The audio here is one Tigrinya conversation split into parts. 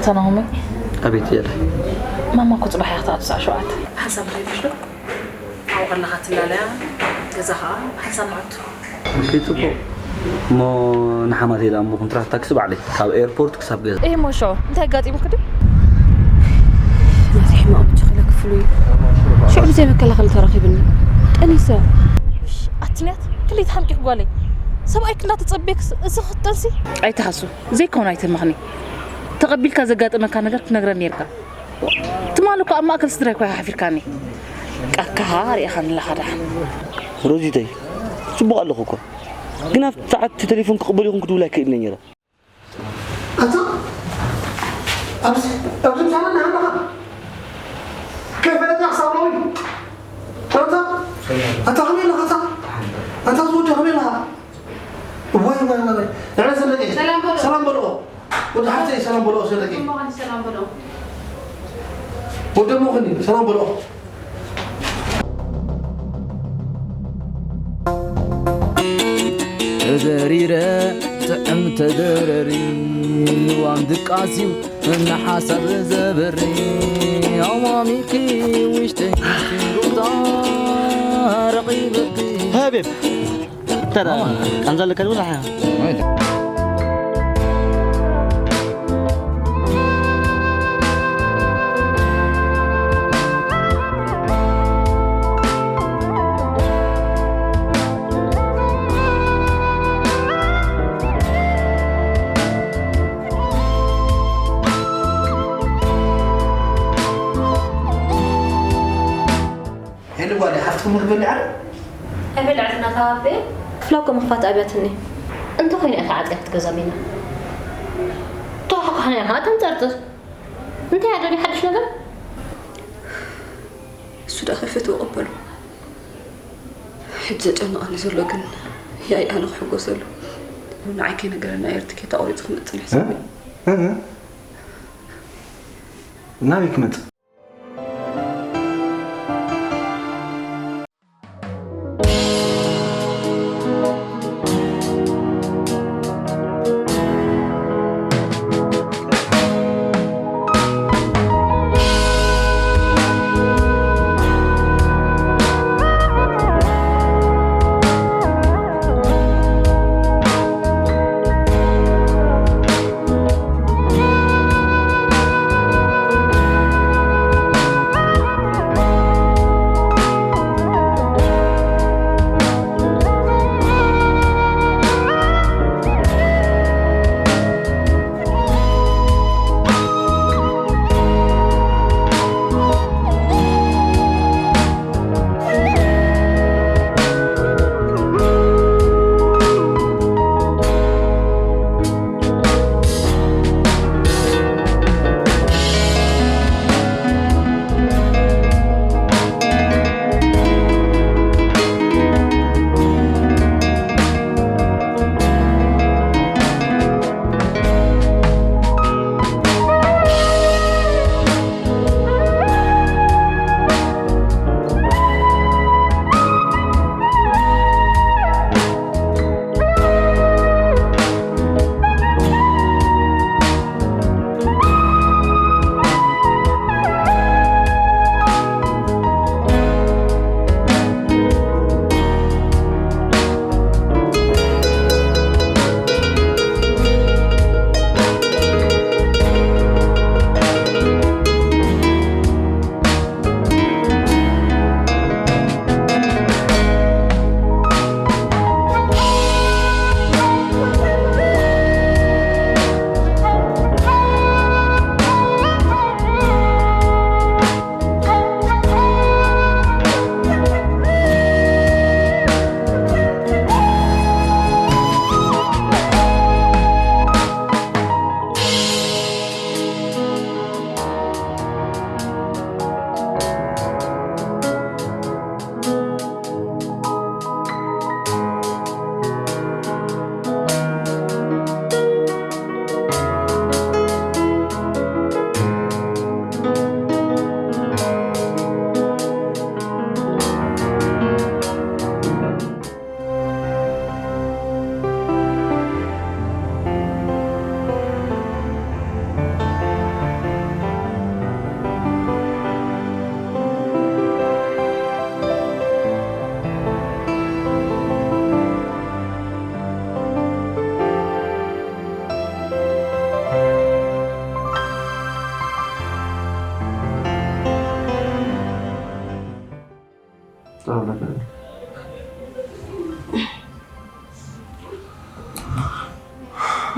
ከናሆመ ኣቤት የለ ማማ እኮ ፅባሕ እያ ክትኣቱ ሰዓት ሸውዓተ። ሓንሳብ ከይድሽ ዶ ኣብኡ ከለኻ ትላለያ፣ ገዛ ኸዓ ሓንሳብ ንኣቱ። ኦኬ ፅቡቕ። እሞ ንሓማተይ ደኣ እሞ ኮንትራት ታክሲ ባዕለይ ካብ ኤርፖርት ክሳብ ገዛ። ይህ ሞ ሽዑ እንታይ ኣጋጢሙክ ድዩ? ናተይ ሕማቕ ብቻ ክለ ክፍሉ እዩ። ሽዑ ብዘይ መከላኸሊ ተረኺብኒ ጠኒሰ። ኣትንያት ክልተ ሓምቂክ ጓለይ ሰብኣይክ እንዳተፀቤክስ እዚ ክትጠንሲ? ኣይትሃሱ ዘይከውን ኣይተመኽኒ። ተቐቢልካ ዘጋጠመካ ነገር ክትነግረኒ ነርካ። ትማሊ እኮ ኣብ ማእከል ስድራይ እኮ ሓፊርካኒ። ቃካኻ ሪኢኻኒ ኣለኻ ደሓን። ሮዚተይ፣ ጽቡቕ ኣለኹ እኮ፣ ግን ኣብቲ ሰዓት እቲ ቴሌፎን ክቕበል ይኹን ክድውል ኣይክእልን ነይረ። ኣታ ኣብዚ ኣብዚ ምሳና ኣለኻ? ከይፈለጥና ክሳብ ሎሚ ኣታ ኣታ ከመይ ኣለኻ? ኣታ ኣታ ዝወዲ ከመይ ኣለኻ? ወይ ወይ ወይ ንዕረ ዘለቂ ሰላም በልኦ። ሰላም በልኦ። ወዲ ሓፍተይ ሰላም በልኦ ሰለቂ። ሰላም በልኦ። ወደሞ ኹኒ ሰላም በልኦ። ተዘሪረ ጥዕም ተዘረሪ ልዋም ድቃስዩ እናሓሳብ ዘበሪ ኣማሚኪ ውሽጢ ሩታ ረቂበኪ ሃቤብ ተራ ቃንዛ ለከ ንብላ ሄሉ ጓለይ፣ ሓፍትኩም ምግቢ በሊዓ ዶ? ኣይበልዐትና ተባቤ ክፍላ እኮ ምኽፋት ኣብያትኒ። እንተ ኮይነ እያ ተዓጽያ ክትገዛ ቢና። ተዋሕኳሕና ኢኻ ኣተንጸርጽር። እንታይ ኣደልዩ ሓድሽ ነገር? እሱ ደኣ ከይፈትዎ ቅበሉ። ሕጂ ዘጨንቐኒ ዘሎ ግን ያይ ኣነ ክሕጎሰሉ ንዓይ ከይነገረና ኤር ትኬት ኣቑሪፁ ክመፅእ ንሕሰብ። ናበይ ክመፅእ?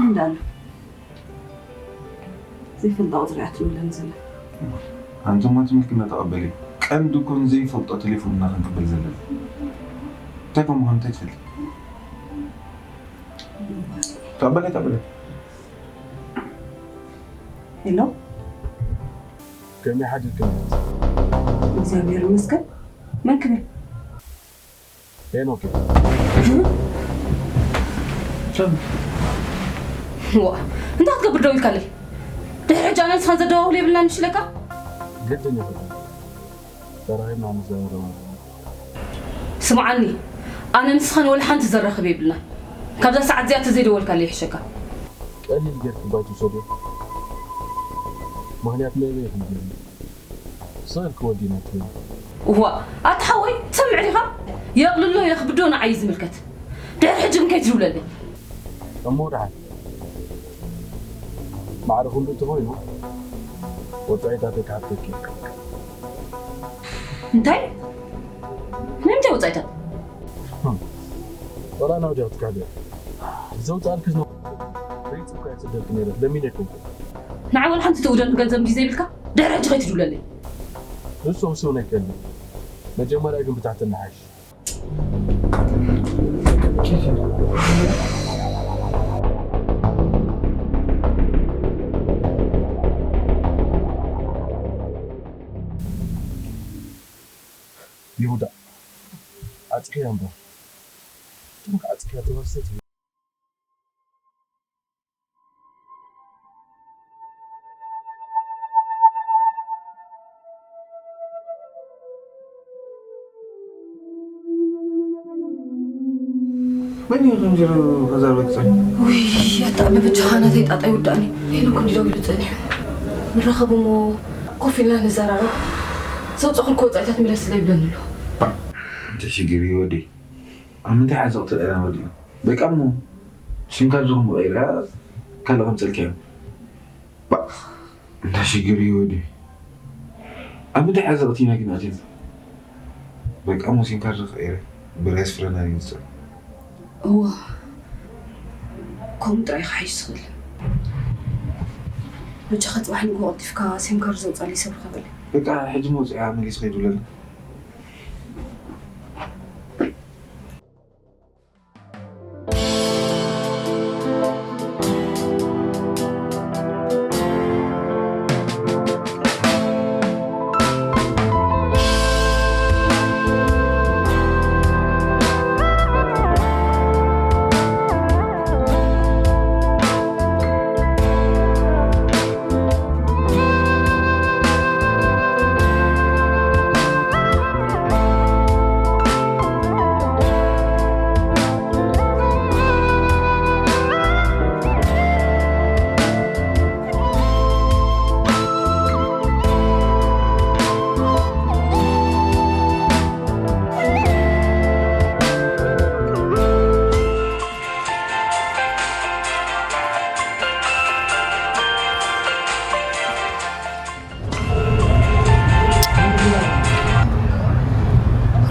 እንዳለ ዘይፈልጣ ቁፅሪ እያ ትብለኒ ዘላ። ኣንቲ እሞ እቲ ምልክና ተቐበሊ። ቀንዲ እኮ ንዘይፈልጦ ቴሌፎንና ክንቅበል ዘለና። እንታይ ከም ምዃኑ እንታይ ትፈልጢ? ተቐበሊ፣ ተቐበሊ። ሄሎ። ከመይ ሓዲርክን? እግዚኣብሔር ይመስገን። መን ክብል? ሄኖክ። ዋ፣ እንታይ ክትገብር ደው ኢልካለይ? ድሕሪ ሕጂ ኣነ ንስኻን ዘደዋውል የብልናን ምሽ ኢለካ? ግድን ይኹን። ተራኺብና ንዘራረብ ኣለና። ስምዓኒ፣ ኣነ ንስኻን ወላ ሓንቲ ዘራኽብ የብልናን። ካብዛ ሰዓት እዚኣ ተዘይደወልካለይ ይሕሸካ። ቀሊል ጌርኪ ባይ ትውሰድዮ። ምኽንያት መበይ ኢኹም ጌርኒ? ስቕ ኢልኪ ወዲና ትበሊ። እዋ፣ ኣታ ሓወይ፣ ትሰምዕ ዲኻ? የቕልሎ የኽብዶ ንዓይ እዩ ዝምልከት። ድሕሪ ሕጂ ግን ከይትድውለለይ። እሞ ደሓን። ማዕረ ኩሉ እንተኾይኑ፣ ወጻኢታተይ ክሓተኪ። እንታይ? ናይ ምንታይ ወጻኢታት? ህም። ወላ ናብዲ ክትካደ። ዘውጻልክስ ነው። ሪጽ እኮ ይጽደልክ ነይረ። ለሚን የኮንኩ። ንዓይ ወላ ሓንቲ ትእውደኒ ገንዘብ እንዲ ዘይብልካ፣ ድሕሪ ሕጂ ከይትድውለለይ። ንሱ ክስውነኪ የለን። መጀመርያ ግን ብትሕትና ሓይሽ። ይሁዳ፣ ዓጽክያ እምበር። ትም ዓጽክያ ተወሰት። መን እዩ ከምዚ ኢሉ ከዛርበኪ ጸኒሑ? ውይ፣ ኣታ ኣበ በጃኻ ናተይ ጣጣ ይውዳእኒ። ሄኖክ እንዲ ደው ኢሉ ጸኒሑ። ንራኸብ እሞ ኮፍ ኢልና ንዘራረብ። ዘውጻእኩልኩ ወጻኢታት ምለስ ስለ ይብለኒ ኣሎ። እንተ ሽግር እዩ ወደይ። ኣብ ምንታይ ዓዘቕቲ ጥራይ ኢና ወዲቕና? በቃ እሞ ሲም ካርድኹም ቀይርካ ካልእ ከምጸልካ እዮም። ባ፣ እንታይ ሽግር እዩ ወዲ? ኣብ ምንታይ ዓዘቕቲ ኢና ግን ኣቲና? በቃ እሞ ሲም ካርድ ቀይረ። ብር ኣየስፍረናን እዩ ዝጸልእ። እወ፣ ከምኡ ጥራይ ክሓይሽ ዝኽእል። በጃኻ ጽባሕ ንግሆ ቀልጢፍካ ሲም ካርድ ዘውጻለይ ሰብ ርኸበለይ። በቃ ሕጂ መውጽኣ መሊስ ከይዱ ኣለና።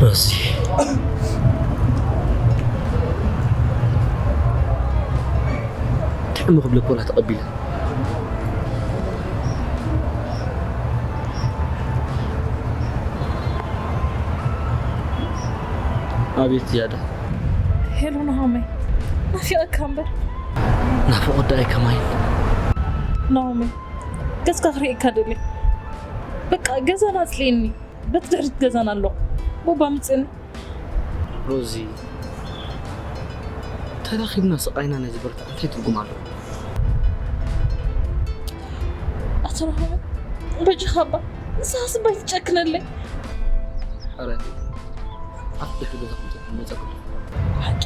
ሮዚ፣ እንታይ እሞ ክብለኪ ወላ ተቐቢለ። ኣቤት ዝያዳ። ሄሎ ናሆመይ፣ ናፊቐካ እምበር። ናፍቖት ደኣ ከማይን። ናሆመይ፣ ገጽካ ክርእየካ ደልየ። በቃ ገዛና ኣጽልየኒ። በቲ ድሕሪት ገዛና ኣሎ። ቦባ ምጽእኒ። ሮዚ፣ ተራኺብና ስቓይና ናይ ዝበርታዕ እንታይ ትርጉም ኣለዎ? ኣቶ ናሆመይ፣ በጃኻ እባ ንስኻስ እባ ኣይትጨክነለይ። ሕራይ፣ ኣብቲ ድሕሪ ገዛኹም መጸኩም። ሓቂ?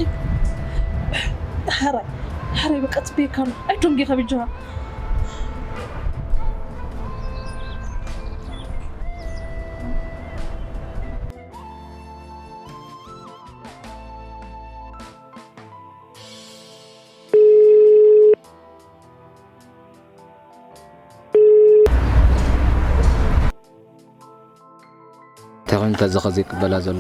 ሕራይ፣ ሕራይ፣ በቃ ጽበየካ ኣሎ። ኣይደንጉየካ በጃኻ። እንታይ ኮይኑ ተዘኸ ዘይቅበላ ዘሎ?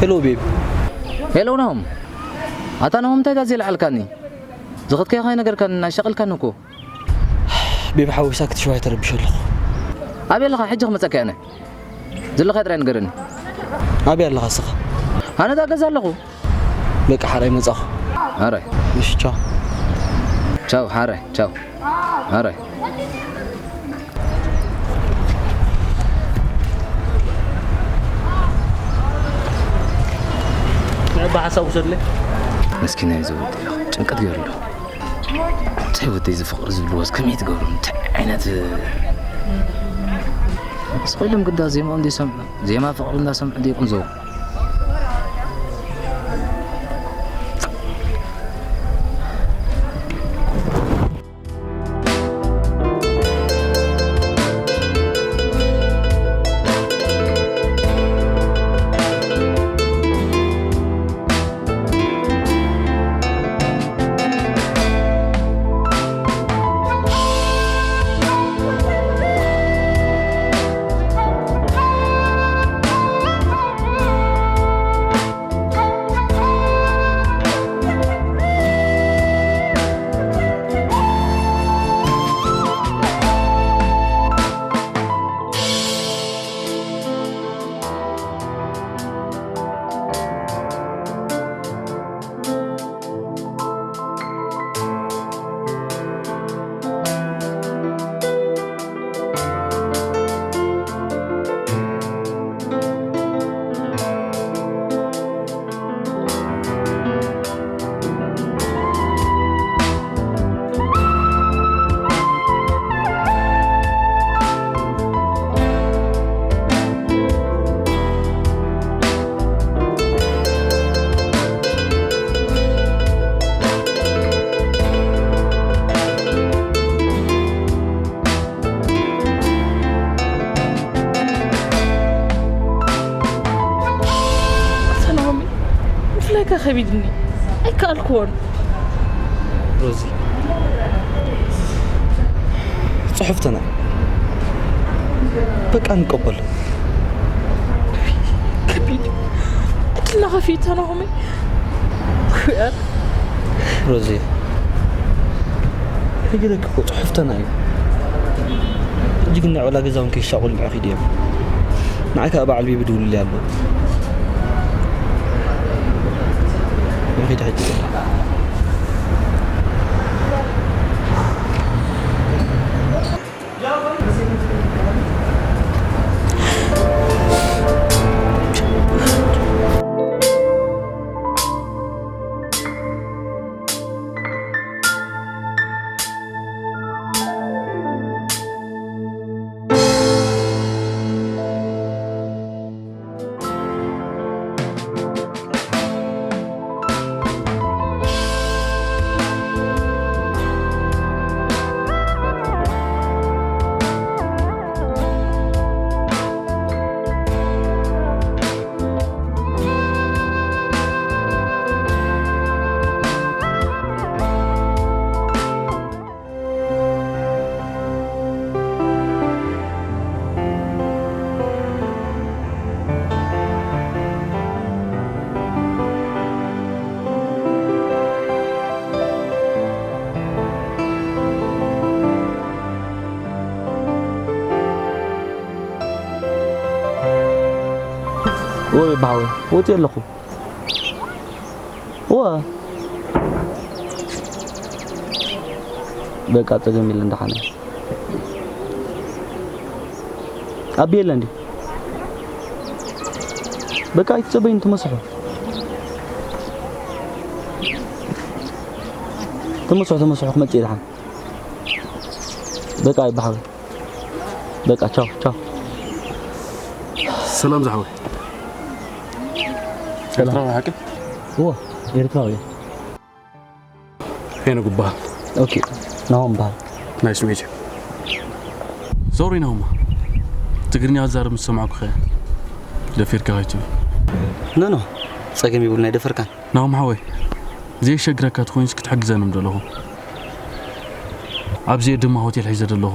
ሄሎ ቤብ። ሄሎ ናሆም። ኣታ ናሆም፣ እንታይ ዳኣ ዘይለዓልካኒ? ዝኸድካዮ ከይነገርካኒ እናሻቐልካኒ እኮ። ቤብ ሓወይ፣ ሳክት ሽዋይ ተረቢሸ ኣለኹ። ኣበይ ኣለኻ? ሕጂ ክመጸካ እየ ኣነ። ዘለኻዮ ጥራይ ንገረኒ። ኣበይ ኣለኻ እስኻ? ኣነ እዛ ገዛ ኣለኹ። በቃ ሓራይ መጻኹ። ሓራይ። እሺ፣ ቻው። ቻው፣ ሓራይ፣ ቻው። ሓራይ። ንዕባ ሓሳብ ውሰድለይ። መስኪናይ እዚ ወዲ ጭንቀት ገይሩ ኣሎ። እንታይ ወደይ እዚ ፍቕሪ ዝብልዎስ ከመይ ትገብሩ? እንታይ ዓይነት ስቕ ኢሎም ግዳ ዜማኡ እንዲሰምዑ፣ ዜማ ፍቕሪ እንዳሰምዑ ድዩ ቁንዘው? ኣታ ናሆሚ፣ ምፍላይካ ከቢድኒ። ኣይከኣልኩዎን። ሮዚ፣ ጽሑፍ ተና በቃ ንቀበሎ። ከቢድ ዕድልና ከፊት ተናኹመይ። ኩያር። ሮዚ፣ ሕጂ ለኪ እኮ ጽሑፍ ተና እዩ። ሕጂ ግን ናይ ዕላ ገዛ እውን ከይሻቑል ንዑ ኺድ እዮም። ንዓይ ከዓ በዓል ቤቢ ድውልል ኣሎ። ንኺድ ሕጂ። ወይ ብሓወይ፣ ወፂ ኣለኹ። እዋ። በቃ፣ ጸገም የለን፣ ደሓን እየ። ኣቢ የለ እንዲ? በቃ፣ ኣይትጸበይን፣ ትመስሑ። ትመስሑ፣ ትመስሑ፣ ክመጽእ እየ፣ ደሓን። በቃ፣ ይበሓዊ። በቃ፣ ቻው፣ ቻው። ሰላም ዝሓወይ። ሰላም። ኤርትራዊ ሓቂ? እዎ፣ ኤርትራዊ እየ። ሄኖክ እበሃል። ኦኬ፣ ናሆም እበሃል። ናይስ ቱ ሚት ዩ። ሶሪ ናሆማ፣ ትግርኛ ክዛረብ ምስ ሰማዕኩኸ ደፊርካ ከይትብል። ኖ፣ ኖ፣ ጸገም የብሉን፣ ኣይደፈርካን። ናሆም ሓወይ፣ ዘይሸግረካ ተኾይኑስ ክትሕግዘኒ ምደለኹ። ኣብዚኤ ድማ ሆቴል ሒዘ ደለኹ።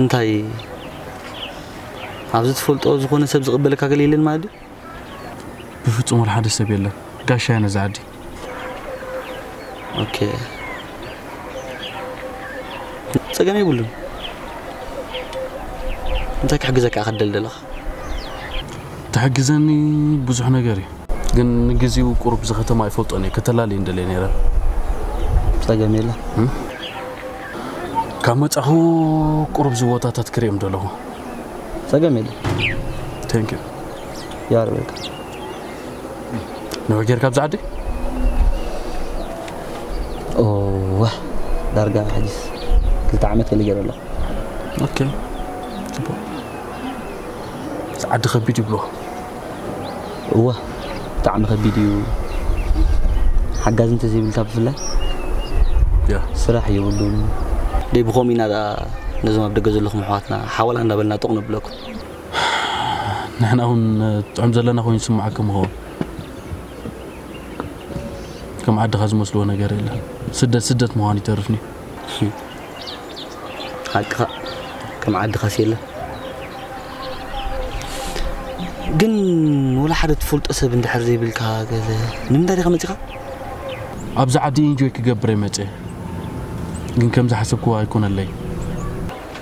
እንታይ፣ ኣብዚ ትፈልጦ ዝኾነ ሰብ ዝቕበለካ ገለ የለን ማለት ድዩ? ብፍጹም ወላ ሓደ ሰብ የለን። ጋሻ እያ ነዛ ዓዲ። ኦኬ። ጸገም የብሉን። እንታይ ክሕግዘካ ኢኻ ትደሊ ዘለኻ? ትሕግዘኒ ብዙሕ ነገር እዩ፣ ግን ንግዜኡ ቁሩብ እዚ ከተማ ኣይፈልጦን እየ። ከተላልይ እንደልየ ነይረ። ጸገም የለን። እም? ካብ መጻኹ ቁሩብ እዚ ቦታታት ክርእዮም ደለኹ። ጸገም የለን። Thank you። ያር በቃ። ንውሕ ጌርካ ኣብዚ ዓዲ? እወ፣ ዳርጋ ሕጂስ ክልተ ዓመት ገለ ገይረ ኣለኹ። ኦኬ፣ ጽቡቕ። እዚ ዓዲ ከቢድ ይብልዎ። እወ፣ ብጣዕሚ ከቢድ እዩ። ሓጋዚ እንተዘይብልካ ብፍላይ ያ። ስራሕ የብሉን። ደይ ብኸምኡ ኢና ደኣ ነዞም ኣብ ደገ ዘለኹም ኣሕዋትና ሓወላ እንዳበልና ጡቕ ነብለኩም። ንሕና እውን ጥዑም ዘለና ኮይኑ ይስምዓኩም ይኸውን። ከም ዓድኻ ዝመስልዎ ነገር የለን። ስደት ስደት ምዃኑ ይተርፍኒ። ሓቅኻ፣ ከም ዓድኻስ የለን። ግን ወላ ሓደ ትፈልጦ ሰብ እንድሕር ዘይብልካ ገለ ንምንታይ ዲኻ መጺኻ? ኣብዚ ዓዲ ኢንጆይ ክገብር እየ መጽየ። ግን ከም ዝሓሰብክዎ ኣይኮነለይ።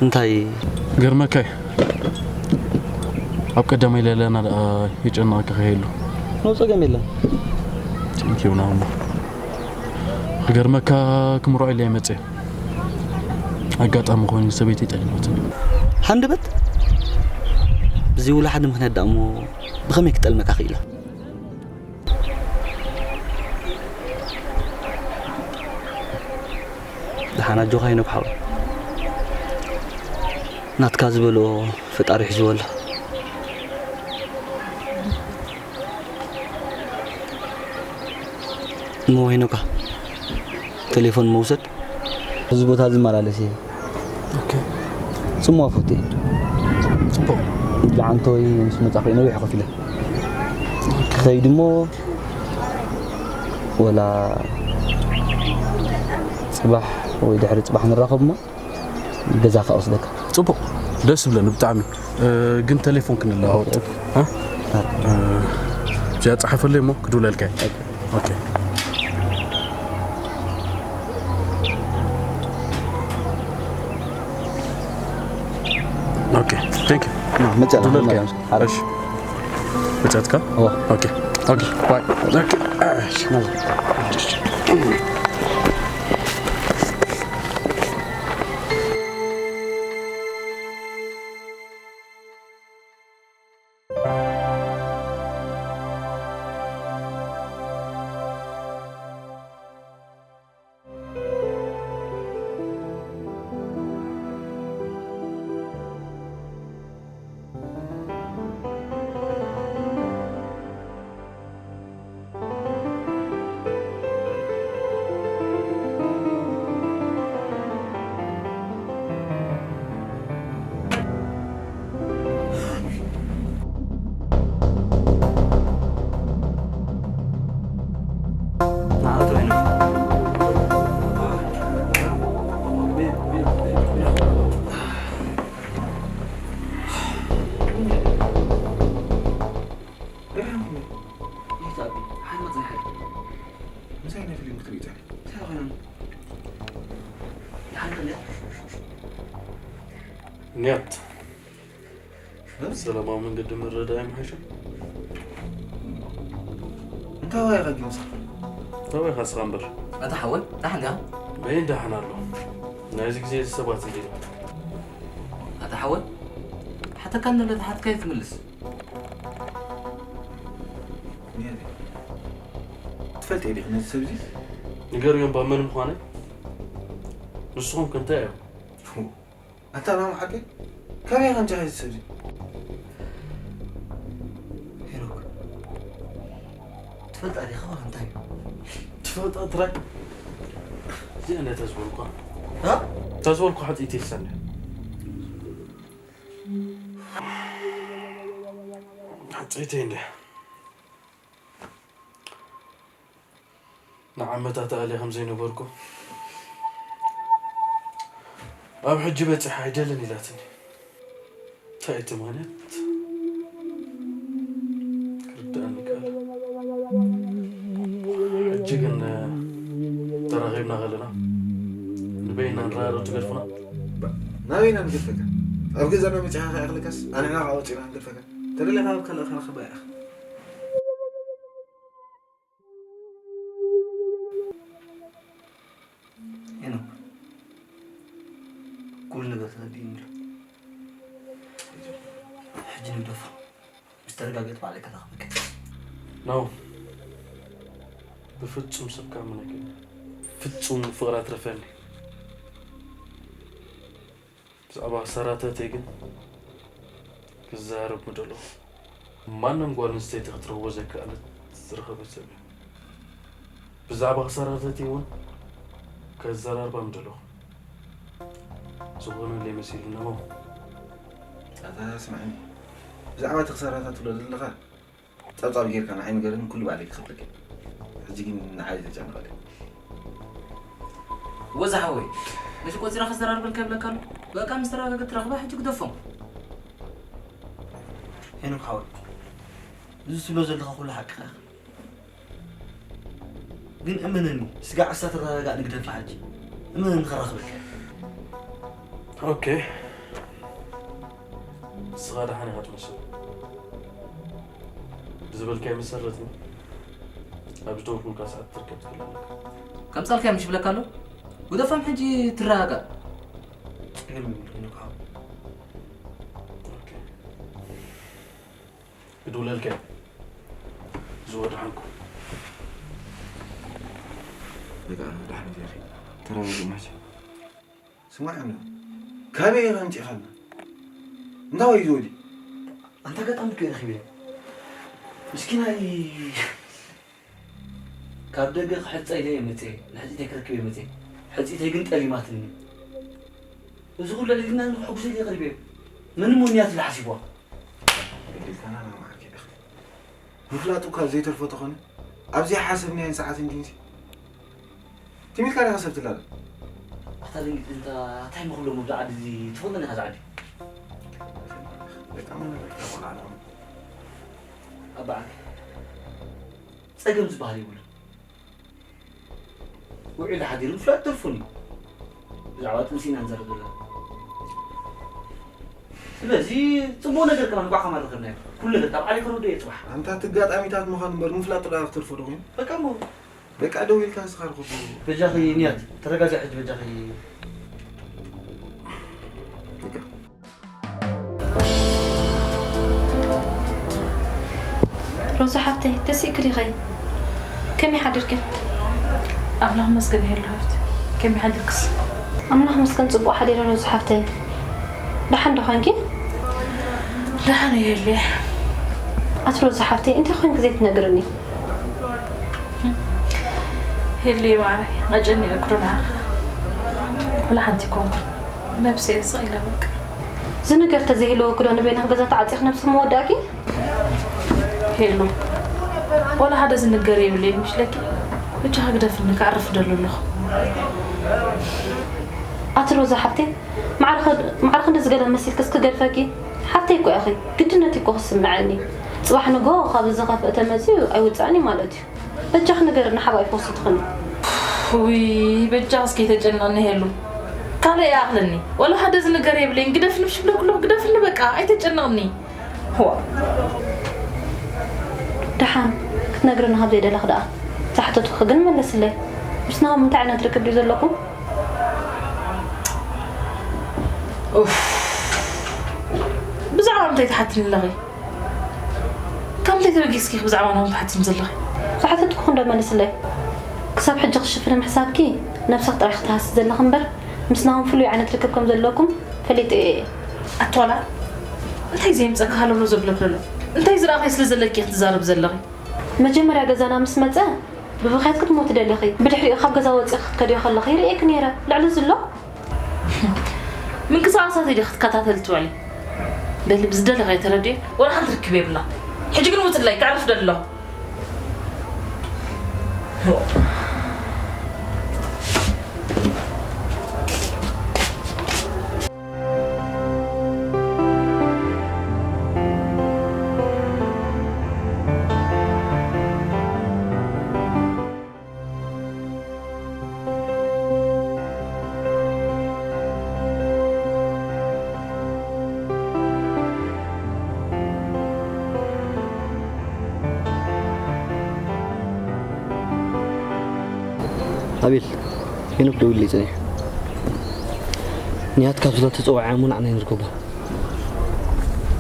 እንታይ? ገርመካይ፣ ኣብ ቀዳማይ ለለና ደኣ የጨነቐካ ከይህሉ። ኖ፣ ጸገም የለን። ቴንኪው ናሞ። ክገርመካ፣ ክምርዖ ኢለ እየ መጽየ። ኣጋጣሚ ኮይኑ ሰበይተይ ጠሊማትኒ። ሃንደበት? ብዘይ ወላ ሓደ ምኽንያት ደኣ እሞ ብኸመይ ክጠልመካ ክኢላ? ደሓን ኣጆኻ ሄኖክ ሓወይ። ናትካ ዝበሎ ፈጣሪ ሒዝዎ ኣሎ። እሞ ሄኖካ፣ ቴሌፎን መውሰድ። እዚ ቦታ ዝመላለስ እየ። ኦኬ። ጽምዋ ፎቶ እየ። ጽቡቕ። ጃዓንቶይ ምስ መጻኹ ነዊሕ ኮፍ ኢለ። ክኸይድ እሞ ወላ ጽባሕ ወይ ድሕሪ ጽባሕ ንራኸብ እሞ ገዛኻ ወስደካ። ጽቡቕ። ደስ ይብለኒ ብጣዕሚ። እ፣ ግን ቴሌፎን ክንለዋወጥ። እ? እ፣ እዚኣ ጸሓፈለይ እሞ ክድውለልካ እየ። ኦኬ። ኦኬ፣ ቴንክ ዩ። ና፣ መጫ፣ ዱለልካ። መጫ፣ መጫ። እሺ። መጫትካ? እዋ። ኦኬ፣ ኦኬ፣ ባይ። ኦኬ፣ እሺ፣ ና። ምሳይ ናይ ፊልም ክትርኢ ጸኒሑ። እንታይ ኮይኑ? ድሓን ክንደይ? ኒያት። ሰላማዊ መንገዲ ምርዳእ ይምሓይሽ። እንታይ ዋይኻ ጊምሳ? እንታይ ዋይኻ እስኻ እምበር? ኣታ ሓወይ፣ ደሓን ዲኻ? በይን ደሓን ኣሎ። ናይዚ ግዜ እዚ ሰባት እንዲና። ኣታ ሓወይ፣ ሓተካ እንለ ተሓትካ ይትምልስ። ትፈልጥ ኢኻ ነዚ ሰብ እዚ? ንገርዮ እባ መን ምዃነይ? ንስኹም ከ እንታይ እዮም? ኣታ ናሙ ሓቂ ከመይ ከምዚ ዓይነት ሰብ እዚ? ሄኖክ፣ ትፈልጣ ዲኻ ዋላ እንታይ እዩ? ትፈልጣ ጥራይ። እዚኣ እንደ ተዝበልኳ። እ? ተዝበልኳ ሓፂእቲ ይሰነ። ሓፂእቲ እንደ ንዓመታት ኣልያ ከም ዘይነበርኩ ኣብ ሕጂ በጺሓ ኣይደልን ኢላትኒ። እንታይ እዩ እቲ ምኽንያት? ክርድኣኒ ይከኣል። ሕጂ ግን ተራኺብና ከለና ንበይና ንረዳድኦ ትገድፉና? ናበይና ንገድፈካ? ኣብ ገዛና መጺኻ ከይኣኽለካስ ኣንሕና ከኣ ወጺና ንገድፈካ? ተደሊኻ ኣብ ካልእ ክንረኽባ ኢኻ። ሄኖክ፣ ኩሉ ነገር ተረዲእኒ ኣሎ። ሕጂ ንግደፎ። ምስ ተረጋገእት ባዕለይ ከራኽበካ። ኖ፣ ብፍጹም ሰብ ክኣምን ኣይክእልን። ፍጹም ፍቕሪ ኣትረፈኒ። ብዛዕባ ክሳራታተይ ግን ክዘራረብ ምደለኹ። ማንም ጓል ኣንስተይቲ ክትረኽቦ ዘይከኣለት ዝረኸበት ሰብ እየ። ብዛዕባ ክሳራታተይ እውን ከዘራርባ ምደለኹ። ዝኾነለይ መሲሉኒ እሞ። ኣታ ስምዓኒ፣ ብዛዕባ እቲ ክሳራታ ትብሎ ዘለኻ ጸብጻብ ጌርካ ንዓይ ንገረኒ፣ ኩሉ ባዕለይ ክኸፍለካ እየ። ሕጂ ግን ንዓይ ተጨነቐለይ። ወዛ ሓወይ፣ ነቲ ቆጺራ ክዘራርበልካ ይብለካ ኣሎ። በቃ ምስ ተረጋገት ትረኽባ ሕጂ ግደፎም። ሄኖክ ሓወይ፣ እዚ ትብሎ ዘለኻ ኩሉ ሓቅኻ ኢኻ። ግን እመነኒ፣ ስጋዕ ክሳብ ተረጋጋእ ንግደፋ ሕጂ። እመነኒ ከራኽበልካ እየ። ኦኬ፣ ንስኻ ደሓን ኢኻ ትመስል። ብዝበልካዮ መሰረት ግን ኣብ ዝደወልኩልካ ሰዓት ክትርከብ ትኽእል ኣለካ። ከምጻልካዮ ምሽ ይብለካ ኣሎ። ግደፎም ሕጂ ትረጋጋእ። ጸገም የብሉን ሄኖክ ሓወይ። ኦኬ። ክድውለልካ እየ። ዝወድሓንኩ። በቃ ደሓን ጌርካ ተረጋግእ ማቻ። ስማዕ ኣሎ፣ ካበይ ኢኻ ኣምጺእኻና? እንታይ ወይ ዝወዲ? ኣንታ ኣጋጣሚ እኮ ረኺበዮ። ምስኪናይ ካብ ደገ ክሕጸ ኢለ እየ መጽየ፣ ንሕጽኢተይ ክረክብ እየ መጽየ። ሕጽኢተይ ግን ጠሊማትኒ። እዚ ኩሉ ኣዕሊልና ንኽሕጉሰ ኢለ ቀሪበዮ። ምንም ውንያት ኢለ ሓሲብዋ። ገዲልካና ናብ መዓር ከይድኻ። ምፍላጡ ካብ ዘይተርፎ ተኾነ፣ ኣብ ዘይሓሰብናዮን ሰዓትን ድንሲ ትም ኢልካ ዲኻ ሰብ ትላለ? ኣታ ደንጊጽ እንታ እንታይ ምኽሎም ኣብዚ ዓዲ እዚ ትፈልጦ ዲኻ እዚ ዓዲ? በቃ መን በቃ ቆልዓ ኣለኹም። ኣባዓል ጸገም ዝበሃል የብሉን። ውዒሉ ሓዲሩ ምፍላጥ ተርፉን እዩ። ብዛዕባ ጥንሲ ኢና ንዛረብ ዘለና። ስለዚ ጽቡቕ ነገር ከማን እንቋዕ ከማን ረኸብናዮ። ኩሉ ነገር ካብ ዓሊ ክረዶ እየ ጽባሕ። ኣንታ እቲ ኣጋጣሚታት ምዃኑ እምበር ምፍላጥ ጥራይ ክትርፎ ዶ ኮይኑ? በቃ እሞ በቃ ደው ኢልካ ንስኻ ርኸቦ። በጃኺ ንያት ተረጋግዒ ሕጂ በጃኺ። ሮዛ ሓፍተይ ተሲእኪ ዲኺ? ከመይ ሓዲርኪ? ኣምላኽ መስገን ሄሉ ሃፍቲ ከመይ ሓዲርክስ? ኣምላኽ መስገን ጽቡቕ ሓዲረ ሮዛ ሓፍተይ። ደሓን ዶ ኾንኪ? ደሓን እየ ሄሉየ። ኣቲ ሮዛ ሓፍተይ እንታይ ኾንኪ ዘይትነግርኒ? ሄሉየ ማዓረይ ኣጨኒቐኪ ዶ ንዓኺ? ወላ ሓንቲ ኣይኮንኩን ነብሰይ እየ ስቕ ኢለ በቃ። ዝንገር ተዘይህልወኪ ዶ ንበይንኺ ገዛ ተዓፂኺ ነብስኺ ምወዳእኪ? ሄሉ ዋላ ሓደ ዝንገር የብለይን ምሽ ኢለኪ በጃኺ ግደፍኒ ከዕርፍ ደሉ ኣለኹ። ኣቲ ሮዛ ሓፍተይ ማዕረ ክንድዚ ገለ መሲልክስ ክገድፈኪ? ሓፍተይ እኮ ኢኺ ግድነት እዩ እኮ ክስምዐኒ። ፅባሕ ንግሆ ካብዚ ዝኸፍአ ተመፅዩ ኣይውፅእን እዩ ማለት እዩ። በጃኺ ንገርኒ ሓባኢ ፈውሲ ትኽኒ። ውይ በጃኺ እስኪ ኣይተጨንቕኒ ሄሉ ካልእ ይኣኽለኒ ዋላ ሓደ ዝንገር የብለይን ግደፍኒ ምሽ ኢለኪ ኣለኹ ግደፍኒ በቃ ኣይተጨንቕኒ። ደሓን ክትነግርኒ ካብ ዘይደለኺ ደኣ ዝሓተትኩኺ ግን መለስለይ። ምስ ናሆም እንታይ ዓይነት ርክብ ድዩ ዘለኩም? ኡፍ ብዛዕባ ምንታይ ትሓትኒ ኣለኺ? ካብ ምንታይ ተበጊስኪ ኢኺ ብዛዕባ ናሆም ትሓትኒ ዘለኺ? ዝሓተትኩኺ እንዶ መልስለይ። ክሳብ ሕጂ ክሽፍን ምሕሳብኪ ነብስኺ ጥራይ ኢኺ ትሃሲ ዘለኺ እምበር ምስ ናሆም ፍሉይ ዓይነት ርክብ ከም ዘለኩም ፈሊጠዮ እየ። ኣቲ ዋላ እንታይ ዘየምፀካ ሃለውለው ዘብለኪ ዘሎ? እንታይ ዝረኣኻዮ ስለ ዘለኪ ኢኺ ትዛረቢ ዘለኺ? መጀመርያ ገዛና ምስ መፀ ብብኽያት ክትሞቲ ደሊኺ። ብድሕሪኡ ካብ ገዛ ወፂኺ ክትከድዮ ከለኺ ርእየኪ ነይረ። ልዕሊ እዚ ኣሎ? ምንቅስቓሳተይ ዲኺ ክትከታተሊ ትውዕሊ? በሊ ብዝደለኻዮ ተረድዮ። ዋላ ሓንቲ ርክብ የብልና። ሕጂ ግን ውፅለይ ከዕርፍ ደሊ ኣለኹ። ኣቤል፣ ሄኖክ ደዊሉለይ ጸኒሑ። ንያት ካብ ስለተጸውዐ እሞ ንዓና ንርከቦ።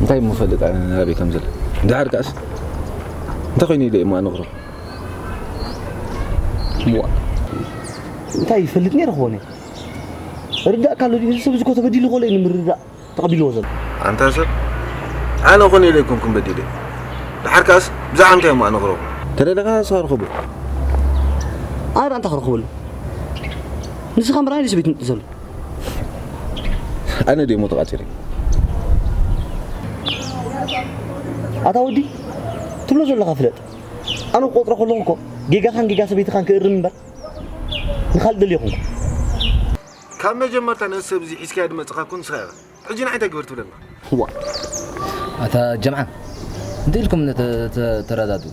እንታይ እሞ ፈልጥ ኣነ ኣበይ ከም ዘሎ? ድሓር ከኣስ እንታይ ኮይኑ ኢለ እሞ ኣነግሮ? እዋ፣ እንታይ ይፈልጥ ነይረ ክኾነ? ርዳእ ካሎ ድዩ? እዚ ሰብ እዚ እኮ ተበዲሉ ከሎ እዩ ንምርዳእ ተቐቢልዎ ዘሎ። ኣንታ ሰብ፣ ኣነ ኾነ ኢለ ኣይኮንኩን በዲለ። ድሓር ከኣስ ብዛዕባ እንታይ እሞ ኣነግሮ? ተደለኻ ንስኻ ርኸቦ። ኣነ እንታይ ክረኽበሉ? ንስኻ ምርኣይ ንስቤት ምጥን ዘሎ። ኣነ ደሞ ተቓጺረ። ኣታ ወዲ፣ ትብሎ ዘለኻ ፍለጥ። ኣነ ክቆጥሮ ከለኹ እኮ ጌጋኻን ጌጋ ሰበይትኻን ክእርም እምበር ንኻልእ ደልየ ይኹንኩ። ካብ መጀመርታ ነዚ ሰብ እዚ ሒዝካዮ ድመጽኻ ኩን ንስኻ ኢኻ። ሕጂ ንዓይ እንታይ ግበር ትብለና? ዋ፣ ኣታ ጀምዓ፣ እንታይ ኢልኩም ተ- ተ- ተረዳድኡ?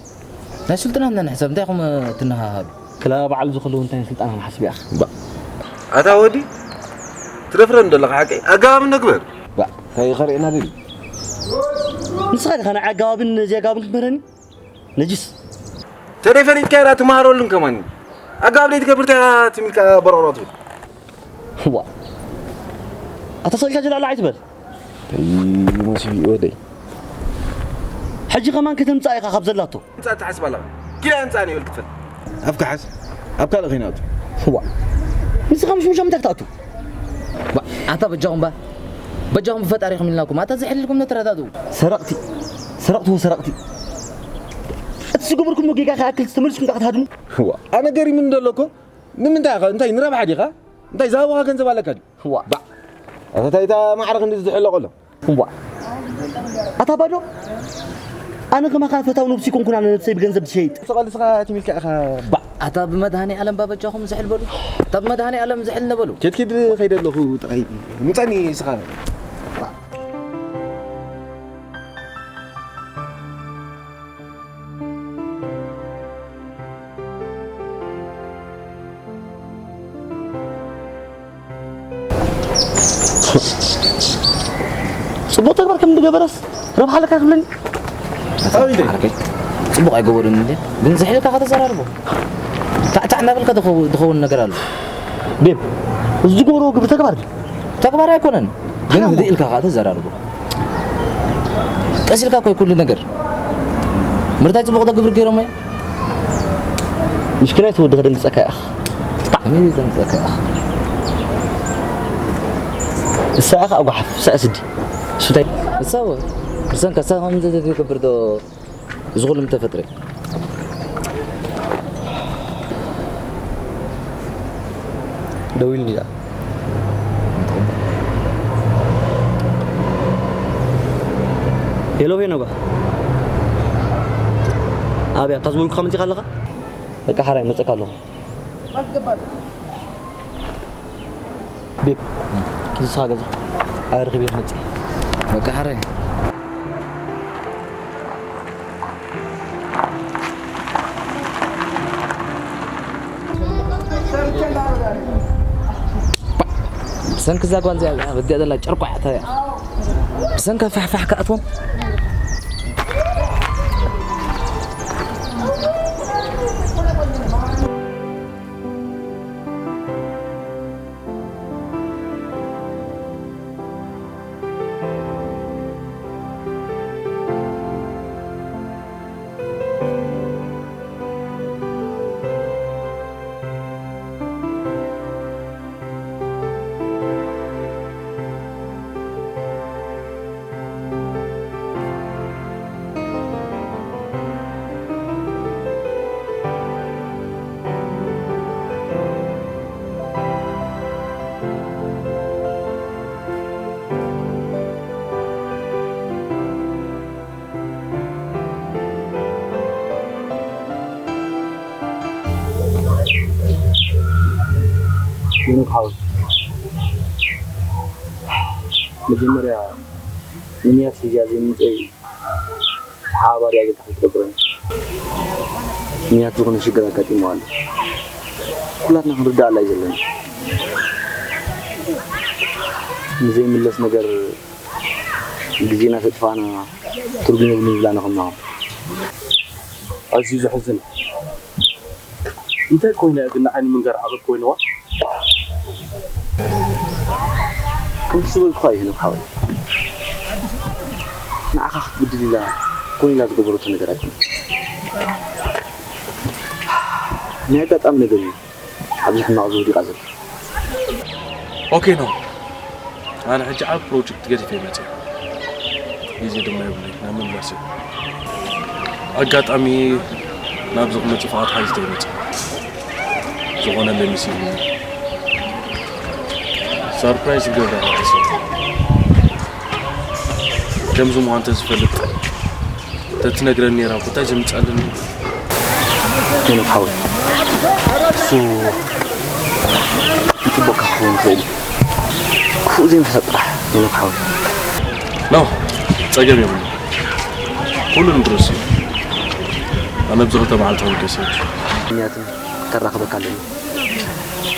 ናይ ስልጠና እና ንሕሰብ እንታይ ኢኹም ትነሃሃሉ? ክላ በዓል ዝኸሉ እንታይ ስልጣን ንሓስብ ኢኻ። ባ ኣታ ወዲ፣ ትደፍረን ዘለኻ ሓቀይ ኣጋባብ ነግበር። ባ እንታይ ኸርእና ደሊ? ንስኻ ዲኻ ናይ ኣጋባብን ዘይኣጋባብን ክትምህረኒ? ነጅስ። ተደይ ፈሊጥካ ኢላ ትመሃረሉን ከማን ኣጋባብ ደይ ትገብር እንታይ ኢኻ ትም ኢልካ በረቕረቕ ትብል? ዋ፣ ኣታ ሰቂልካ ጀላላ ኣይትበል። መሲቢ ወደይ። ሕጂ ከማን ከተምጻእ ኢኻ ካብ ዘላቶ። ምጻእ ትሓስብ ኣለኻ ኪዳ ምጻእ ንብል ክትፈል። ኣፍካ ሓዝ። ኣብ ካልእ ከይናቱ። ዋ፣ ንስኻ ምሽ ምሽ ምንታይ ክትኣቱ? ባ- ኣታ በጃኹም ባ በጃኹም ብፈጣሪኹም ኢልናኩም ኣታ ዝሕልልኩም ነተረዳድኡ። ሰረቕቲ፣ ሰረቕቲ ወሰረቕቲ። እቲ ዝገበርኩሞ ጌጋ ከይኣክል ተመሊስኩም ዳኣ ክትሃድሙ? ዋ፣ ኣነ ገሪሙኒ ዘሎ እኮ። ንምንታይ ኢኻ እንታይ ንረብሓ ዲኻ? እንታይ ዝሃቡኻ ገንዘብ ኣለካ ድዩ? ዋ፣ ባ ኣታ እንታይ እታ ማዕረ ክንዲ ዝሕለቆ ኣሎ? ዋ፣ ኣታ ባዶ፣ ኣነ ከማኻ ፈታው ነብሲ ኮንኩን ኣነ ነብሰይ ብገንዘብ ዝሸይጥ። ስቐልስኻ ትሚልካ ኢኻ። ባ ኣታ ብመድሃኔ ኣለም ባበጃኹም ዝሕል በሉ። እታ ብመድሃኔ ኣለም ዝሕል ነበሉ። ኬድኪድ ኸይደ ኣለኹ ጥራይ ምጸኒ ስኻ። ጽቡቕ ተግባር ከም ዝገበረስ ረብሓ ኣለካ ክብለኒ። ዓርከይ፣ ጽቡቕ ኣይገበሩን እንዴ? ግን ዝሕልካ ከተዘራርቦ። ታዕታዕ እናበልካ ዝኸው- ዝኸውን ነገር ኣሎ። ቤብ፣ እዚ ዝገብሮ ግብሪ ተግባር ድዩ? ተግባር ኣይኮነን። ግን ህድእ ኢልካ ከዓ ተዘራርቦ። ቀስ ኢልካ እኮ ኩሉ ነገር። ምርታይ ጽቡቕ ዶ ግብሪ ገይሮም እየ? ምሽኪናይ ትወዲ ከደንግጸካ ኢኻ። ከመይ ደንግጸካ ኢኻ? እሳ ኢኻ ኣጓሓፍ፣ እሳ ስዲ። እሱ እንታይ? እሳ ወ- ብሰንካ እሳ ከምዚ ትገብር ዶ እዚ ኩሉ ምተፈጥረ? ደዊሉኒ ደኣ። ሄሎ ሄኖጋ። ኣበይ ኣታ ዝበልኩኻ መጺኻ ኣለኻ? በቃ ሓራይ መጸካ ኣለኹ። ቤብ፣ ንስኻ ገዛ ኣረኺበ ክመጽእ። በቃ ሓራይ። ብሰንኪ እዛ ጓል እዚኣ በዲኣ ዘላ ጨርቋ እያ እታ እያ። ብሰንካ ፋሕፋሕ ክኣትዎም። ሄኖክ ሓወይ፣ መጀመርያ ንንያት ሒዝያ ዘይምምፀይ ተሓባባሪ ኣገልግሎት ኣይትገብረን። ንንያት ዝኾነ ሽግር ኣጋጢምዋ ኣሎ። ኩላትና ክንርዳኣላ እዩ ዘለና። ንዘይምለስ ነገር ግዜና ተጥፋእና ትርጉም የብሉን ዝብላና ከምና ኣዝዩ ዘሕዝን። እንታይ ኮይና ግን ንዓይ ንምንጋር ዓቐብ ኮይንዋ? ከምቲ ዝበልኩኻ እዩ ሄኖክ ሓወይ። ንዓኻ ክትብድል ኢላ ኮይና ዝገበረቶ ነገር ኣይኮነን። ናይ ኣጋጣሚ ነገር እዩ ኣብዚ ሕማቕ ዝወዲቓ ዘላ። ኦኬ ነው። ኣነ ሕጂ ዓብ ፕሮጀክት ገዲፈ ይመጽእ ግዜ ድማ የብለይ ናብ ምምላስ እዩ። ኣጋጣሚ ናብዚ ክመጽእ ፍቓድ ሓይዝተ ይመጽእ ዝኾነለይ ምስ ይብሉ ሰርፕራይዝ ክገብራ ሓቲሰ ከምዚ ምዃን ተዝፈልጥ ተትነግረኒ ነይራ እኮ እንታይ ዘምጻልን። ሄኖክ ሓወይ እሱ ይፅበካ ክኸውን ይኽእል እዩ። ክፉእ ዘይምሕሳብ ጥራሕ ሄኖክ ሓወይ። ኖ ጸገም የብሉ። ኩሉ ንድረስ እዩ። ኣነ ኣብዚ ክልተ መዓልቲ ክምገስ እየ። ምክንያቱ ተራኽበካ ኣለኒ።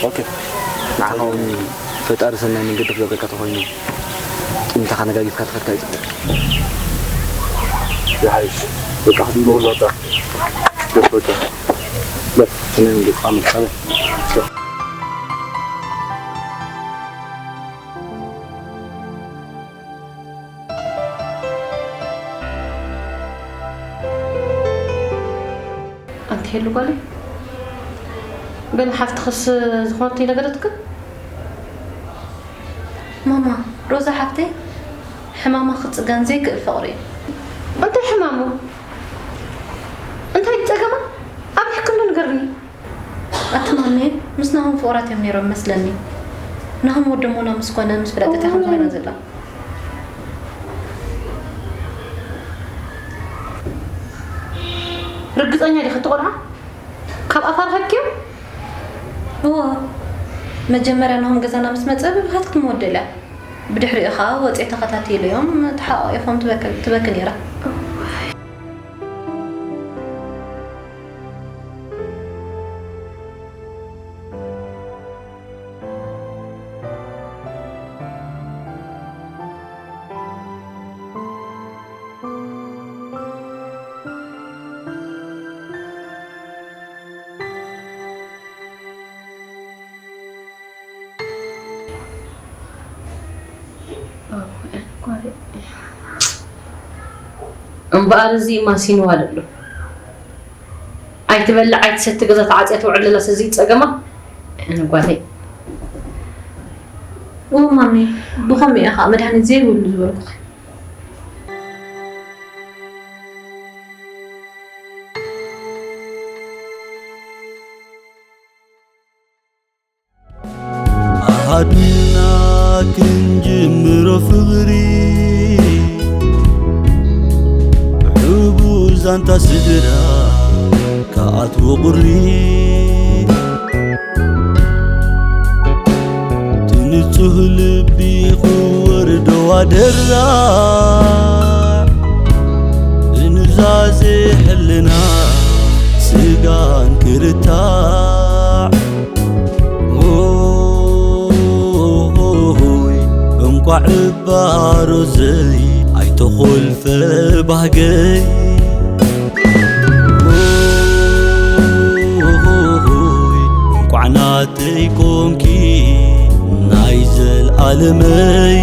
ኦኬ ንዓኻ እውን ፈጣሪ ሰናይ መንገዲ ክገብረካ ተኾይኑ ቂምታኻ ነጋጊፍካ ትኸድካ ይፅበቅ። ይሓይሽ በቃ ክትምበሉ ኣታ ደስ በቃ በል ሰናይ መንገዲ ኣመልካለ ኣንቲ ሄሉ ጓለይ ግን ሓፍትኽስ ዝኾነት ይነገረትክን? ማማ ሮዛ ሓፍተይ ሕማማ ክፅገን ዘይክእል ፍቕሪ እዩ። እንታይ ሕማሙ? እንታይ ፀገማ? ኣብሪሕክንዶ ንገርኒ። ኣቲ ማሜ ምስ ናሆም ፍቑራት እዮም ነይሮም መስለኒ። ናሆም ወዲ ሞና ምስ ኮነ ምስ ፍለጠት እያ ከምዚ ኮይና ዘላ። ርግፀኛ ዲኺ እቲ ቆልዓ? ካብ ኣፋ ረኺብክዮ? እወ መጀመርያ ናሆም ገዛና ምስ መፀ ብብሃት ክትምወደላ እያ። ብድሕሪኡ ከዓ ወፂኤ ተኸታቲለዮም ተሓቋቒፎም ትበክ ትበኪ ነይራ። እምበኣር እዚ ማሲንዋ ደሎ ኣይትበልዕ ኣይትሰቲ ገዛ ተዓፅያ ትውዕል ዘላስ እዚ ፀገማ ጓለይ። እወ ማሚ ብኸምኡ እየ ከዓ መድሃኒት ዘይብሉ ዝበልኩኺ። ኣሃዱና ክንጅምሮ ፍቕሪ ብሕቡእ ዛንታ ስድራ ክኣትዎ ቁሪ ትንጹህ ልቢ ክወርዶ ኣደራ ብኑዛዜ ሕልና ስጋን ክርታዕ ኦሆሆሆይ እንቋዕ እባ ሮዘይ ኣይተኾልፈ ባህገይ ኦሆሆሆይ እንቋዕ ናተይ ኮንኪ ናይ ዘልኣለመይ